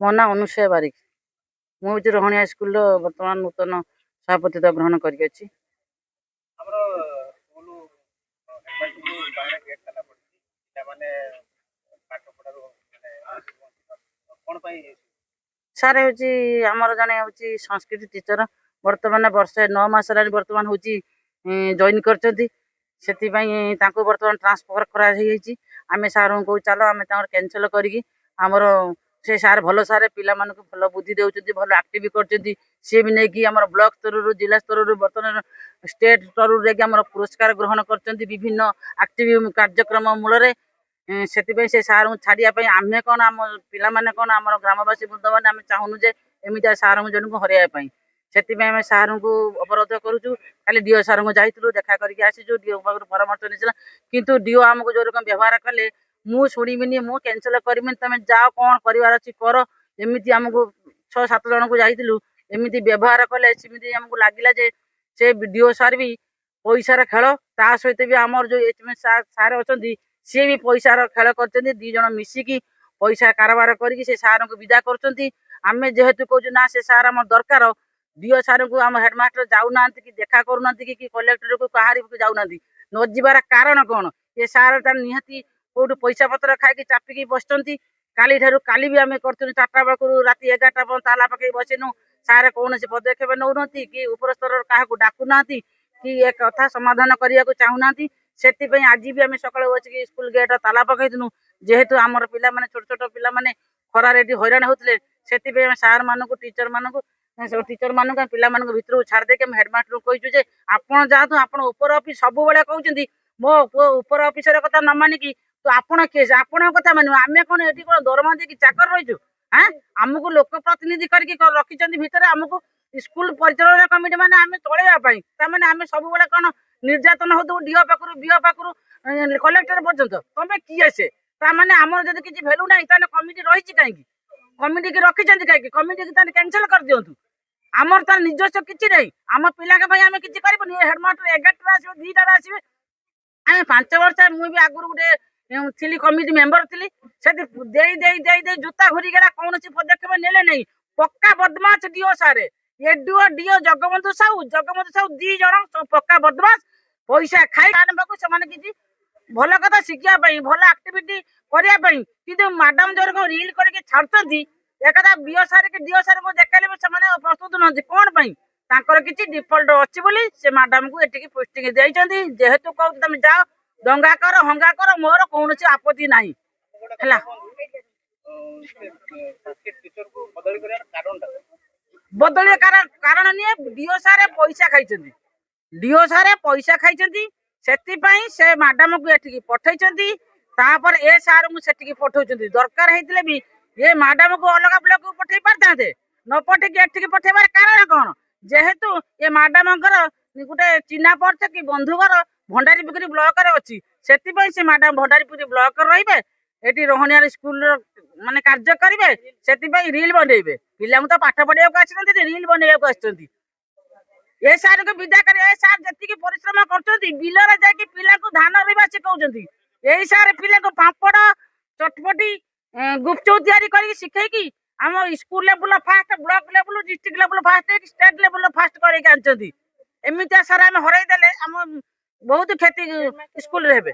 ମୋ ନାଁ ଅନୁସୟା ବାରିକ। ମୁଁ ହେଉଛି ରହଣିଆ ସ୍କୁଲର ବର୍ତ୍ତମାନ ନୂତନ ସଭାପତିତ୍ୱ ଗ୍ରହଣ କରିଅଛି। ଆମର ସ୍କୁଲ ହେଡମାଷ୍ଟରକୁ ବାହାରେ ଗେଟ୍ ତାଲା ପଡ଼ିଛି, ପିଲାମାନେ ପାଠ ପଢ଼ାରୁ ମାନେ ବଞ୍ଚିତ। କ'ଣ ପାଇଁ? ସାର୍, ହେଉଛି ଆମର ଜଣେ ହେଉଛି ସଂସ୍କୃତି ଟିଚର, ବର୍ତ୍ତମାନ ବର୍ଷେ 9 ମାସ ହେଲାଣି ବର୍ତ୍ତମାନ ହେଉଛି ଜଏନ୍ କରିଛନ୍ତି। ସେଥିପାଇଁ ତାଙ୍କୁ ବର୍ତ୍ତମାନ ଟ୍ରାନ୍ସଫର କରାହେଇଯାଇଛି। ଆମେ ସାର୍ଙ୍କୁ କହୁ, ଚାଲ ଆମେ ତାଙ୍କର କ୍ୟାନସଲ୍ କରିକି ଆମର ସେ ସାର୍ ଭଲ ସାର୍, ପିଲାମାନଙ୍କୁ ଭଲ ବୁଦ୍ଧି ଦେଉଛନ୍ତି, ଭଲ ଆକ୍ଟିଭ କରୁଛନ୍ତି। ସିଏ ବି ନେଇକି ଆମର ବ୍ଲକ ସ୍ତରରୁ, ଜିଲ୍ଲା ସ୍ତରରୁ, ବର୍ତ୍ତମାନ ଷ୍ଟେଟ୍ ସ୍ତରରୁ ଯାଇକି ଆମର ପୁରସ୍କାର ଗ୍ରହଣ କରିଛନ୍ତି ବିଭିନ୍ନ ଆକ୍ଟିଭ କାର୍ଯ୍ୟକ୍ରମ ମୂଳରେ। ସେଥିପାଇଁ ସେ ସାର୍ଙ୍କୁ ଛାଡ଼ିବା ପାଇଁ ଆମେ କ'ଣ, ଆମ ପିଲାମାନେ କ'ଣ, ଆମର ଗ୍ରାମବାସୀ ବୃନ୍ଦମାନେ ଆମେ ଚାହୁଁନୁ ଯେ ଏମିତିଆ ସାର୍ଙ୍କୁ ଜଣକୁ ହରାଇବା ପାଇଁ। ସେଥିପାଇଁ ଆମେ ସାର୍ଙ୍କୁ ଅବରୋଧ କରୁଛୁ। କାଲି ଡିଓ ସାର୍ଙ୍କୁ ଯାଇଥିଲୁ, ଦେଖା କରିକି ଆସିଛୁ, ଡିଓ ପାଖରୁ ପରାମର୍ଶ ନେଇଥିଲା। କିନ୍ତୁ ଡିଓ ଆମକୁ ଯେଉଁ ରକମ ବ୍ୟବହାର କଲେ, ମୁଁ ଶୁଣିବିନି, ମୁଁ କ୍ୟାନସଲ୍ କରିବିନି, ତମେ ଯାଅ, କ'ଣ କରିବାର ଅଛି କର, ଏମିତି ଆମକୁ 6-7 ଜଣକୁ ଯାଇଥିଲୁ, ଏମିତି ବ୍ୟବହାର କଲେ। ସେମିତି ଆମକୁ ଲାଗିଲା ଯେ ସେ ଡିଓ ସାର୍ ବି ପଇସାର ଖେଳ, ତା ସହିତ ବି ଆମର ଯେଉଁ ଏଚ୍ ଏମ୍ ସାର୍ ଅଛନ୍ତି, ସିଏ ବି ପଇସାର ଖେଳ କରିଛନ୍ତି। 2 ଜଣ ମିଶିକି ପଇସା କାରବାର କରିକି ସେ ସାର୍ଙ୍କୁ ବିଦା କରୁଛନ୍ତି। ଆମେ ଯେହେତୁ କହୁଛୁ ନା, ସେ ସାର୍ ଆମର ଦରକାର। ଡିଓ ସାର୍ଙ୍କୁ ଆମ ହେଡ଼ମାଷ୍ଟର ଯାଉନାହାନ୍ତି କି ଦେଖା କରୁନାହାନ୍ତି କି କଲେକ୍ଟରକୁ କାହାରି ଯାଉନାହାନ୍ତି। ନ ଯିବାର କାରଣ କ'ଣ? ଏ ସାର୍ ତାର ନିହାତି କୋଉଠୁ ପଇସା ପତ୍ର ଖାଇକି ଚାପିକି ବସିଛନ୍ତି କାଲିଠାରୁ। କାଲି ବି ଆମେ କରିଥିଲୁ, 4ଟା ବେଳକୁ ରାତି 11ଟା ପର୍ଯ୍ୟନ୍ତ ତାଲା ପକେଇ ବସିନୁ। ସାର୍ କୌଣସି ପଦକ୍ଷେପ ନେଉନାହାନ୍ତି କି ଉପର ସ୍ତରର କାହାକୁ ଡାକୁନାହାନ୍ତି କି ଏ କଥା ସମାଧାନ କରିବାକୁ ଚାହୁଁନାହାନ୍ତି। ସେଥିପାଇଁ ଆଜି ବି ଆମେ ସକାଳୁ ବସିକି ସ୍କୁଲ ଗେଟ୍ ତାଲା ପକେଇଥିଲୁ। ଯେହେତୁ ଆମର ପିଲାମାନେ, ଛୋଟ ଛୋଟ ପିଲାମାନେ ଖରାରେ ଏଠି ହଇରାଣ ହେଉଥିଲେ, ସେଥିପାଇଁ ଆମେ ସାର୍ ମାନଙ୍କୁ, ଟିଚର ମାନଙ୍କୁ, ପିଲାମାନଙ୍କୁ ଭିତରକୁ ଛାଡ଼ି ଦେଇକି ଆମେ ହେଡ଼ମାଷ୍ଟରକୁ କହିଛୁ ଯେ ଆପଣ ଯାଆନ୍ତୁ, ଆପଣ ଉପର ଅଫିସ ସବୁବେଳେ କହୁଛନ୍ତି। ମୋ ଉପର ଅଫିସର କଥା ନ ମାନିକି ତ ଆପଣ କିଏ ସେ ଆପଣଙ୍କ କଥା ମାନିବ? ଆମେ କ'ଣ ଏଠି କ'ଣ ଦରମା ଦେଇକି ଚାକର ରହିଛୁ? ଆଁ ଆମକୁ ଲୋକ ପ୍ରତିନିଧି କରିକି ରଖିଛନ୍ତି ଭିତରେ ଆମକୁ ସ୍କୁଲ ପରିଚାଳନା କମିଟି ମାନେ ଆମେ ଚଳେଇବା ପାଇଁ। ତାମାନେ ଆମେ ସବୁବେଳେ କ'ଣ ନିର୍ଯାତନା ହଉଥିବୁ ଡିଓ ପାଖରୁ, ବିଓ ପାଖରୁ, କଲେକ୍ଟର ପର୍ଯ୍ୟନ୍ତ? ତମେ କିଏ ସେ? ତାମାନେ ଆମର ଯଦି କିଛି ଭ୍ୟାଲୁ ନାହିଁ, ତାହେଲେ କମିଟି ରହିଛି କାହିଁକି? କମିଟିକି ରଖିଛନ୍ତି କାହିଁକି? କମିଟିକି ତାହେଲେ କ୍ୟାନସଲ କରିଦିଅନ୍ତୁ। ଆମର ତାର ନିଜସ୍ୱ କିଛି ନାହିଁ। ଆମ ପିଲାଙ୍କ ପାଇଁ ଆମେ କିଛି କରିବୁନି? ହେଡମାଷ୍ଟର 11ଟାରେ ଆସିବେ, 2ଟାରେ ଆସିବେ। ଆମେ 5 ବର୍ଷ, ମୁଁ ବି ଆଗରୁ ଗୋଟେ ଥିଲି, କମିଟି ମେମ୍ବର ଥିଲି, ସେଠି ଦେଇ ଦେଇ ଦେଇ ଦେଇ ଜୁତା ଘୁରିଗଲା। କୌଣସି ପଦକ୍ଷେପ ନେଲେ ନାହିଁ। ପକ୍କା ବଦମାସ ଡିଓ ସାରେ, ଏଡିଓ ଡିଓ ଜଗବନ୍ଧୁ ସାହୁ 2 ଜଣ ପକ୍କା ବଦମାସ। ପଇସା ଖାଇ ପାଖକୁ ସେମାନେ କିଛି ଭଲ କଥା ଶିଖିବା ପାଇଁ, ଭଲ ଆକ୍ଟିଭିଟି କରିବା ପାଇଁ। କିନ୍ତୁ ମ୍ୟାଡାମ ଯୋଉ ରିଲ କରିକି ଛାଡୁଛନ୍ତି, ଏକଥା ବିଓ ସାର୍ କି ଡିଓ ସାର୍ଙ୍କୁ ଦେଖାଇଲେ ବି ସେମାନେ ପ୍ରସ୍ତୁତ ନୁହନ୍ତି। କ'ଣ ପାଇଁ? ତାଙ୍କର କିଛି ଡିଫଲ୍ଟ ଅଛି ବୋଲି ସେ ମ୍ୟାଡାମକୁ ଏଠିକି ପୋଷ୍ଟିଂ ଦେଇଛନ୍ତି। ଯେହେତୁ କହୁଛି, ତମେ ଯାଅ, ଦଙ୍ଗା କର, ହଙ୍ଗା କର, ମୋର କୌଣସି ଆପତ୍ତି ନାହିଁ। ଗୋଟେ ହେଲା। କଥା କୁହନ୍ତୁ, ସଂସ୍କୃତ ଟିଚରକୁ ବଦଳି କରିବାର କାରଣଟା? ବଦଳିବା କାରଣ ନିଏ, ଡିଓ ସାରେ ପଇସା ଖାଇଛନ୍ତି। ଡିଓ ସାରେ ପଇସା ଖାଇଛନ୍ତି, ସେଥିପାଇଁ ସେ ମ୍ୟାଡାମକୁ ଏଠିକି ପଠେଇଛନ୍ତି। ତାପରେ ଏ ସାରଙ୍କୁ ସେଠିକି ପଠଉଛନ୍ତି। ଦରକାର ହେଇଥିଲେ ବି ଏ ମ୍ୟାଡାମକୁ ଅଲଗା ବ୍ଲକକୁ ପଠେଇ ପାରିଥାନ୍ତେ। ନ ପଠେଇକି ଏଠିକି ପଠେଇବାର କାରଣ କ'ଣ? ଯେହେତୁ ଏ ମ୍ୟାଡାମଙ୍କର ଗୋଟେ ଚିହ୍ନା ପରିଚୟ କି ବନ୍ଧୁ ଘର ଭଣ୍ଡାରୀପୋଖରୀ ବ୍ଲକରେ ଅଛି, ସେଥିପାଇଁ ସେ ମ୍ୟାଡାମ ଭଣ୍ଡାରୀପୋଖରୀ ବ୍ଲକରେ ରହିବେ, ଏଠି ରୋହଣିଆର ସ୍କୁଲର ମାନେ କାର୍ଯ୍ୟ କରିବେ, ସେଥିପାଇଁ ରିଲ ବନେଇବେ। ପିଲାଙ୍କୁ ତ ପାଠ ପଢିବାକୁ ଆସିନାହାନ୍ତି, ରିଲ ବନେଇବାକୁ ଆସିଛନ୍ତି। ଏ ସାର୍ଙ୍କୁ ବିଦା କରି, ଏ ସାର୍ ଯେତିକି ପରିଶ୍ରମ କରୁଛନ୍ତି, ବିଲରେ ଯାଇକି ପିଲାଙ୍କୁ ଧାନ ରୋଇବା ଶିଖଉଛନ୍ତି। ଏଇ ସାର୍ ପିଲାଙ୍କୁ ପାମ୍ପଡ଼, ଚଟପଟି, ଗୁପଚୁପ ତିଆରି କରିକି ଶିଖେଇକି ଆମ ସ୍କୁଲ ଲେବୁଲ ଫାଷ୍ଟ, ବ୍ଲକ ଲେବୁଲ, ଡିଷ୍ଟ୍ରିକ୍ଟ ଲେବୁଲ ଫାଷ୍ଟ ହେଇକି ଷ୍ଟେଟ ଲେବୁଲ ଫାଷ୍ଟ କରେଇକି ଆଣିଛନ୍ତି। ଏମିତିଆ ସାର୍ ଆମେ ହରାଇ ଦେଲେ ଆମ ବହୁତ କ୍ଷତି ସ୍କୁଲରେ ହେବେ।